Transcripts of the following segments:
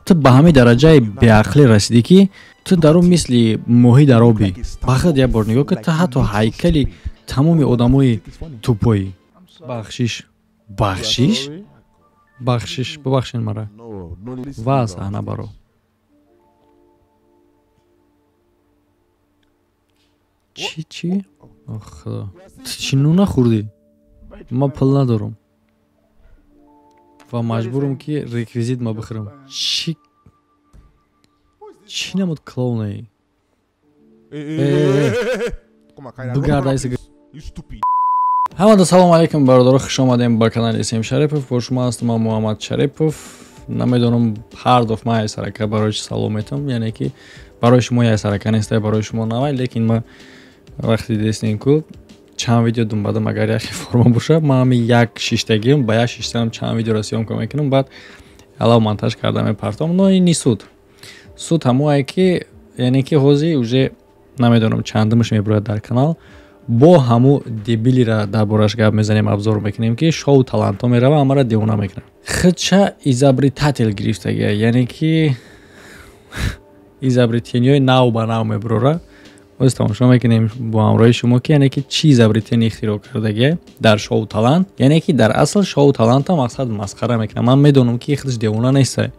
Ту ба ҳамин дараҷаи беақлӣ расидӣ, ки ту дар он мисли моҳӣ дар обӣ. Ба худ як бор нигоҳ кун, ту ҳатто ҳайкали тамоми одамои тупоӣ. Бахшиш, бахшиш, бахшиш, бубахшед мара. Ва саҳна баро. Чӣ, чӣ? Ох, худо, ту чӣ нун нахӯрдӣ? Ман пул надорам ва маҷбурам, ки реквизит ма бихӯрам. Чӣ, чӣ намуд клоунаи? Бигард. Ҳамада салому алайкум, бародаро, хуш омадем ба канали Сем Шарипов. Бо шумо ҳастам ман, Муҳаммад Шарипов. Намедонам, ҳар дафъ ман айсарака барои чӣ салом метам, яъне ки барои шумо яйсарака нестай, барои шумо навай, лекин ман вақте дидестем ку чанд видео думбадам, агар яхе форма боша, ман ҳами як шиштагиам, ба як шиштаам чанд видеоро съёмка мекунам, баъд алав монтаж карда мепартом. Но ин ни суд суд ҳамое ки, яъне ки ҳозир уже намедонам чандумаш мебирояд дар канал, бо ҳаму дебилира дар бораш гап мезанем, обзор мекунем, ки шоу талантҳо мерава, ҳамаро девона мекунад. Худша изобретатель гирифтагия, яъне ки изобретениҳои нав ба нав мебирора. Боз тамошо мекунем бо ҳамроҳи шумо, ки яъне ки чӣ изобретение ихтироъ кардагия дар шоу талант. Яъне ки дар асл шоу таланта мақсад масхара мекунад. Ман медонам, ки худаш девона неста,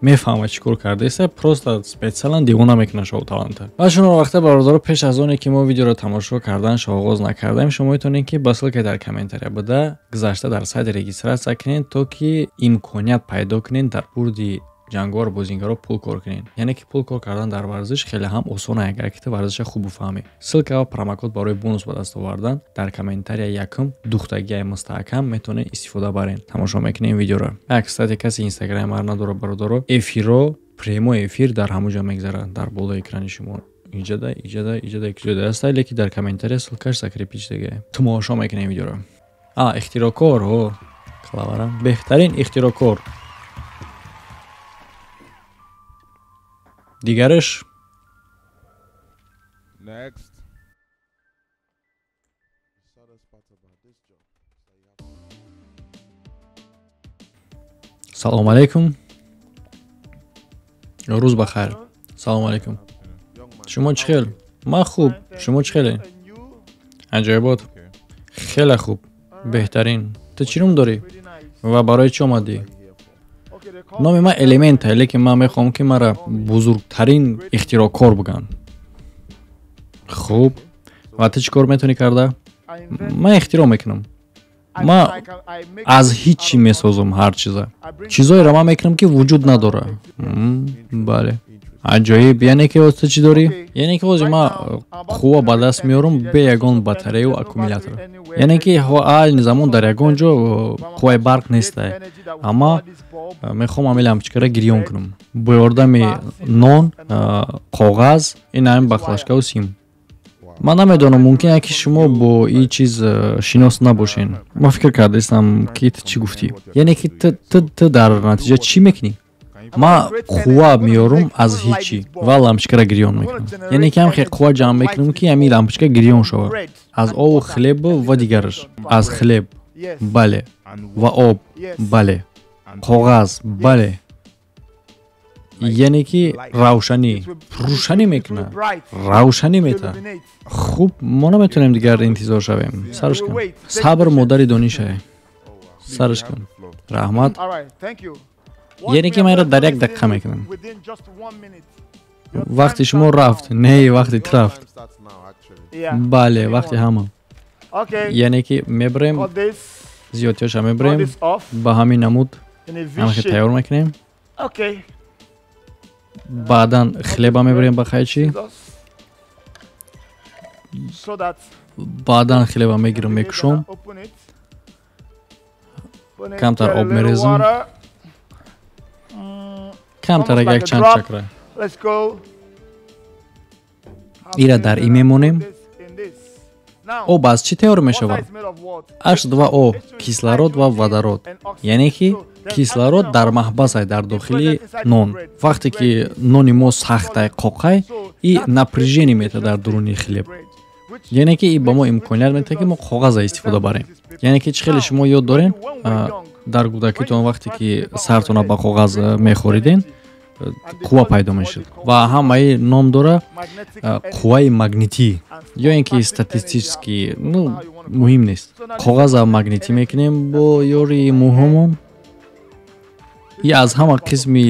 мефаҳмад чӣ кор кардаеста, просто специально девона мекунад шоу таланта. Ва шумо вақта, бародаро, пеш аз оне ки мо видеоро тамошо карданш оғоз накардаем, шумо метавонед, ки ба ссылка дар комментария буда гузашта дар сайти регистрация кунед, то ки имконият пайдо кунед дар бурди ҷанговар бозингаро пул кор кунед. Яъне ки пул кор кардан дар варзиш хеле ҳам осон, агар ки ту варзиша хуб бифаҳмӣ. Ссылка ва промокод барои бонус ба даст овардан дар комментария якум духтагиаи мустаҳкам, метавонед истифода барен. Тамошо мекунем видеоро. Як, кстати, касе инстаграми мара надорад, бародаро, эфиро, прямой эфир дар ҳамон ҷо мегзарад, дар болои экрани шумо иҷада, иҷада, иҷада, иҷода аста, леки дар комментария ссылкаш закрепить шудагия. Тамошо мекунем видеоро. А ихтирокор, о клавара, беҳтарин ихтирокор. Дигараш. Next. Салому алайкум, рӯз ба хайр. Салому алайкум, шумо чӣ хел? Ман хуб, шумо чӣ хеле? Аҷоибот, хеле хуб, беҳтарин. Ту чӣ ном дорӣ ва барои чӣ омадӣ? Номи ман Элемента, лекин ман мехоҳам, ки мара бузургтарин ихтироъкор бигӯянд. Хуб, ва ту чӣ кор метавонӣ карда? Ман ихтироъ мекунам. Ман аз ҳеҷ чӣ месозам ҳар чиза, чизоеро ман мекунам, ки вуҷуд надорад. Бале, аҷоиб. Яъне ки ҳоз ту чӣ дорӣ? Яъне ки ҳозир ман қувва ба даст меорам бе ягон батарею аккумулятор. Яъне ки айни замон дар ягон ҷо қувваи барқ нестай, амма мехоҳам ҳамин лампочкаро гирён кунам бо ёрдами нон, коғаз, ин ҳамин баклажкаву сим. Ман намедонам, мумкин ки шумо бо ин чиз шинос набошен. Ман фикр кардаистам, ки ту чӣ гуфтӣ. Яъне ки ту дар натиҷа чӣ мекунӣ? Ман қувва меорам аз ҳеҷ чӣ ва лампочкаро гирён мекунам. Яъне ки ҳам хел қувва ҷамъ мекунам, ки ҳамин лампочка гирён шавад аз обу хлебу ва дигараш. Аз хлеб, бале, ва об, бале, коғаз, бале. Яъне ки равшанӣ, рӯшанӣ мекунад, равшанӣ метаҳад. Хуб, мо наметавонем дигар интизор шавем. Сарш кун. Сабр модари донишае. Сарш кун. Раҳмат. Яъне ки ман инро дар як дақиқа мекунам. Вақти шумо рафт. Не, вақти ту рафт. Бале, вақти ҳама. Яъне ки мебарем зиёдтиёша, мебарем ба ҳамин намуд, ҳамахе тайёр мекунем. Баъдан хлеба мебарем ба хайчи, баъдан хлеба мегирам, мекушом, камтар об мерезам, камтар, як чанд чакра. Ира дар ин мемонем. Об аз чӣ тайёр мешавад? H2O, кислород ва водород. Яъне ки кислород дар маҳбасай, дар дохили нон. Вақте ки нони мо сахтай, қоқай, и напряжение метавад дар дуруни хлеб. Яъне ки и ба мо имконият метавад, ки мо коғаза истифода барем. Яъне ки чӣ хеле шумо ёд дорем, дар кӯдакитон вақте ки сартона ба коғаз мехӯриден, қувва пайдо мешуд ва ҳамаи ном дора қувваи магнитӣ ё ин ки статистически, ну муҳим нест. Коғаза магнитӣ мекунем бо ёрии мӯҳомон. И аз ҳама қисми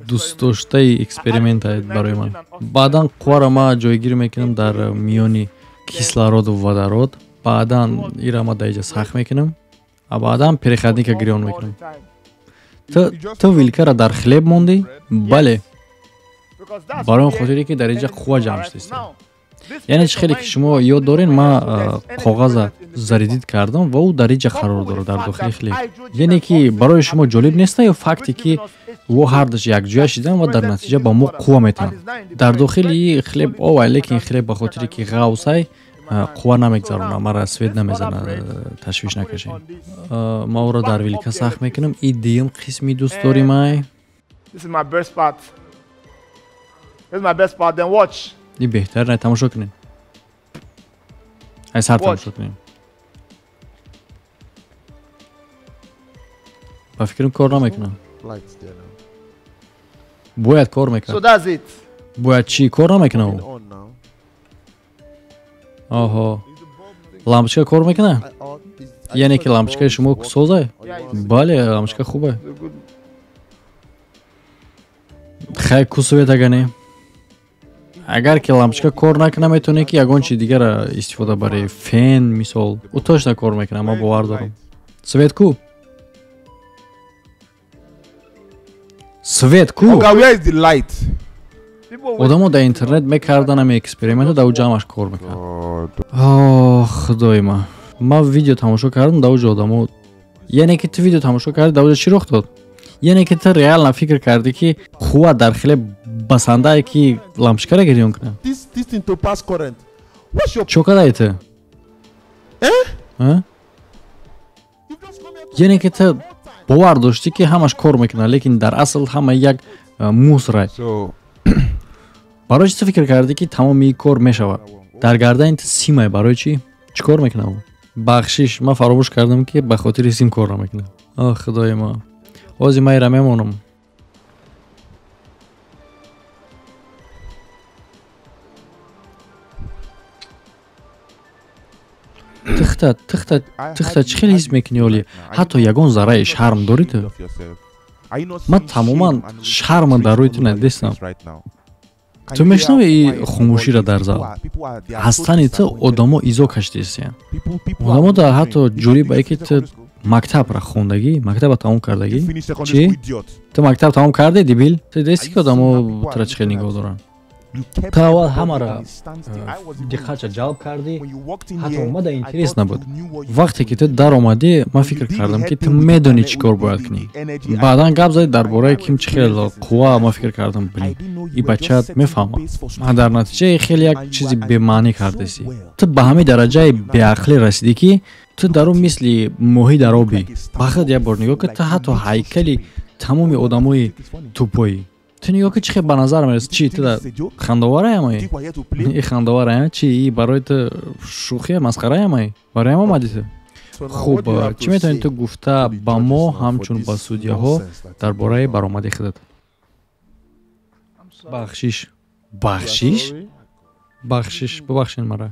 дӯстдоштаи эксперимента барои ман. Баъдан қувваро ман ҷойгир мекунам дар миёни кислороду водород. Баъдан ира ман дар иҷа сахт мекунам, а баъдан переходника гирён мекунам. Ту вилкара дар хлеб мондӣ? Бале, барои он хотире ки дар иҷа қувва ҷамъ шудааст. Яъне чӣ хеле ки шумо ёд доред, ман коғаза заридид кардам ва ӯ дар иҷа қарор дорад, дар дохили хлеб. Яъне ки барои шумо ҷолиб неста ё факте ки ӯ ҳардуш якҷоя шидан ва дар натиҷа ба мо қувва метаванд. Дар дохили хлеб овай, лекин хлеб ба хотире ки ғавсай қувва намегзаронад, мара свет намезанад, ташвиш накашед. Ман ӯро дар вилка сахт мекунам. И дуюм қисми дӯстдори май. И беҳтар не, тамошо кунем. Ай сар тамошо кунем. Ба фикрам кор намекунам. Бояд кор мекард. Бояд чӣ кор намекунам ӯ? Оҳо, лампочка кор мекунад? Яъне ки лампочкаи шумо соза? Бале, лампочка хубе. Хай ку свет ага не? Агар ки лампочка кор накунад, метавонед ки ягон чи дигара истифода баред, фен мисол. Ӯ точно кор мекунад, ман бовар дорам. Свет ку? Свет ку? Одамо дар интернет мекардан ҳами эксперимента, дар ӯ ҷамъаш кор мекард. Ох, худои ман. Ман видео тамошо кардам, дар ӯ одамо, яъне ки ту видео тамошо кардӣ, дар ӯ чӣ рух дод? Яъне ки ту реально фикр кардӣ ки қувва дар хлеб басандае ки лампочкаро гирён кунад? Чо кардаи ту? Яъне ки ту бовар доштӣ ки ҳамаш кор мекунад, лекин дар асл ҳама як мусрай. Барои чӣ ту фикр кардӣ ки тамоми ин кор мешавад? Дар гардани ту симай, барои чӣ? Чӣ кор мекунад ӯ? Бахшиш, ман фаромӯш кардам ки ба хотири сим кор намекунад. Ох, худои ман. Ҳозир ман ира мемонам. Тихта, тихта, тихта, чӣ хеле ҳис мекунӣ оли? Ҳатто ягон зарраи шарм дорӣ ту? Ман тамоман шарма дар рӯи ту надидистам. Ту мешнавӣ хомӯширо дар зал? Аз тани ту одамо изо кашидистиянд. Одамо дар ҳатто ҷолибае ки ту мактабра хондагӣ, мактаба тамом кардагӣ. Чӣ? Ту мактаб тамом кардӣ, дебил? Ту дидисти ки одамо тура чӣ хел нигоҳ доранд? Ту аввал ҳамаро диққатша ҷалб кардӣ, ҳатто омада интерес набуд. Вақте ки ту даромадӣ, ман фикр кардам ки ту медонӣ чӣ кор бояд кунӣ. Баъдан гап задӣ дар бораи ким чӣ хел қувва, ман фикр кардам, блин, и бача мефаҳмад. Ман дар натиҷаи хеле як чизи бемаънӣ кардасӣ. Ту ба ҳамин дараҷаи беақлӣ расидӣ ки ту дар он мисли моҳӣ дар обӣ. Ба худ як бор нигоҳ кун, ту ҳатто ҳайкали тамоми одамои тӯпоӣ. Ту нигоҳ кун чӣ хел ба назар мерасӣ. Чӣ ту хандоварай амаи? И хандоварай, чӣ и барои ту шӯхия, масхарай амаи? Барои ам омадӣ ту? Хуб, чӣ метавонӣ ту гуфта ба мо ҳамчун ба судяҳо дар бораи баромади худат? Бахшиш. Бахшиш? Бахшиш, бубахшед мара.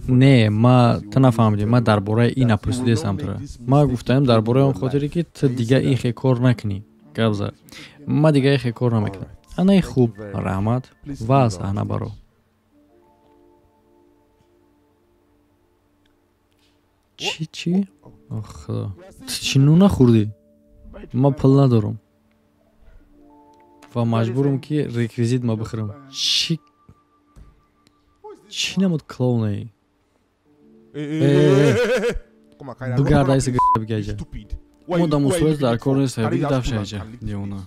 Не, ма ту нафаҳмидӣ, ман дар бораи ин напурсидастам тура. Ман гуфтаам дар бораи он хотире ки ту дигар ин хел кор накунӣ. Гап зад. Ман дигар ин хел кор намекунам. Анаи хуб, раҳмат ва аз саҳна баро. Чӣ, чӣ? Ох, худо. Ту чӣ нун нахӯрдӣ? Ман пул надорам ва маҷбурам ки реквизит ма бихӯрам. Чӣ? Чӣ намуд клоунаи? Бигарда айса бигаҷа. Мо да мусоид дар кор нест, биги дафшаҷа, девона.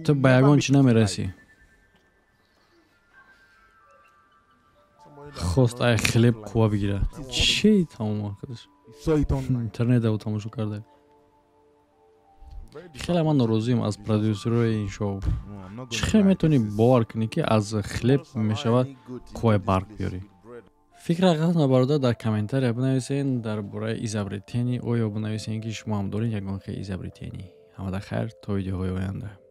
Ту ба ягон чӣ намерасӣ. Хост ай хлеб қувва бигирад. Чӣ тамоман худаш? Интернет ав тамошо карда. Хеле ман норозиам аз продюсерои ин шоу. Чӣ хел метавонӣ бовар кунӣ ки аз хлеб мешавад қувваи барқ биёрӣ? Фикр ҳақиқатона, бародар, дар комментария бинависен дар бораи изобретение. Оё бинависен, ки шумо ҳам доред ягон хел изобретение. Ҳамада хайр, то видеоҳои оянда.